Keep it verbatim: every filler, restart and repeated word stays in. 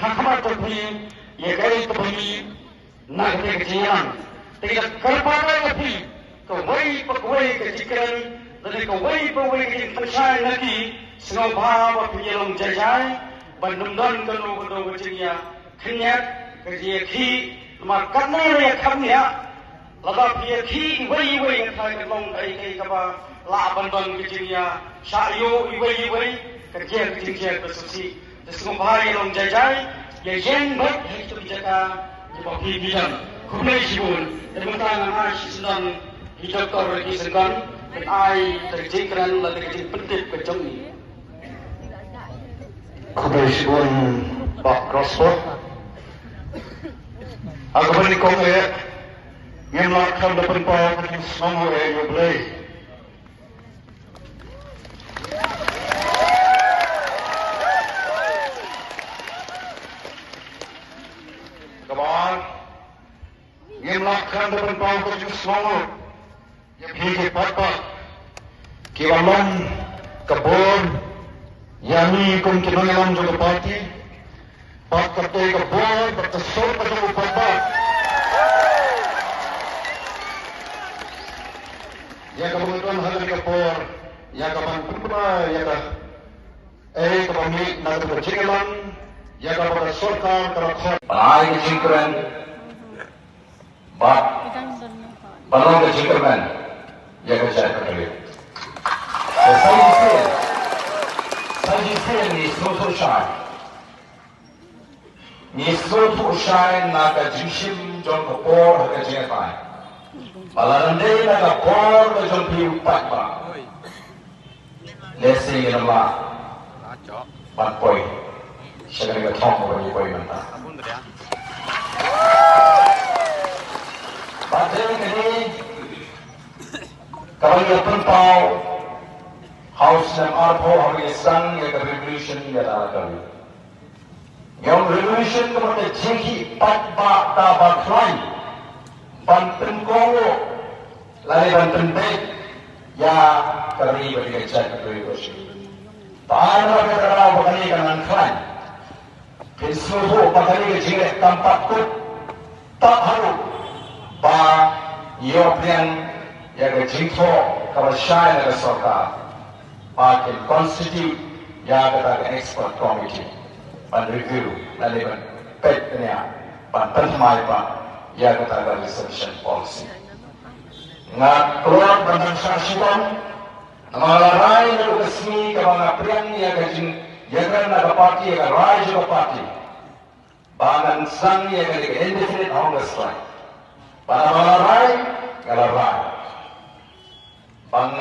Ha khmat jong phi ïa kaei kaba mih na kata ka jingïalang. Te ka kyrpad ïa phi, kawei pa kawei ka jingkren lane kawei pa kawei ka jingpynshai na ki, sngewbha ba phin ïalong jai jai ban ym don kano kano ka jingïakhynñiat, ka jingïakhih. Namar katne la ïakhap ïa Lada phi ïakhih iwei iwei, nga tharai kan long kaei kaei kaba lah ban don ka jingïashah ïoh iwei iwei, ka jia ka jingjia ka shisha. Te sngewbha ïalong jai jai, ïa ïeng beit ha kito ki jaka kiba phi phi don. Khublei shibun. Te mynta ngan ai shisyndon ïa i Doktor Ricky Syngkon ban ai ka jingkren lane ka jingpyntip ka jong i. Khublei shibun Bah Crossford. Ha kaba nyngkong eh, ngim lah khlem da pynpaw ka jingsngewnguh eh ïa U Blei. Kaba ar, ngim lah khlem da pynpaw ka jingsngewnguh ïa phi ki paidbah kiba long ka bor ïa ngi kum ki nongïalam jong ka party, bad katei ka bor bad ka sur ka jong u paidbah ïa kaba ngi don ha kane ka por ïa ka ban pynbna ïa kaei kaba mih na ka jingïalang ïa kaba ka sorkar ka la khot. Ban ai ka jingkren bad ban long ka jingkyrmen ïa ka jaitbynriew. Te sa shisien, sa shisien ngi sngewthuh shai, ngi sngewthuh shai na ka jingshim jong ka por ha ka jingïatai ba lada ym dei na ka bor ka jong phi u paidbah, lehse ngin ym lah ban poi sha kane ka thong kaba ngi poi mynta. Bad dei kane kaba ngi la pynpaw ha u snem arphew haba ngi sdang ïa ka revolution ïa la ka ri. Ïa u revolution ka mut ka jingïakhih paidbah kaba khlaiñ ban pynkohnguh lane ban pynbeit ïa ka ri bad ïa ka jaitbynriew ka jong ngi. Te ai namar kata ka daw ba kane ka nang khlaiñ, phin sngewthuh ba kane ka jingleh kam pat kut. Tang haduh ba ïoh pdiang ïa ka jingthoh kaba shai na ka sorkar ba kin constitute ïa kata ka expert committee ban review lane ban peit bniah, ban pynthymmai pat ïa kata ka reservation policy. Nga kloi ban nang shah shitom namar nga la rai naduh ka sngi kaba nga pdiang ïa ka jingïakren na ka party, ïa ka rai jong ka party, ba ngan sdang ïa kane ka indefinite hunger strike. Ba nga la rai, nga la rai. Ba nga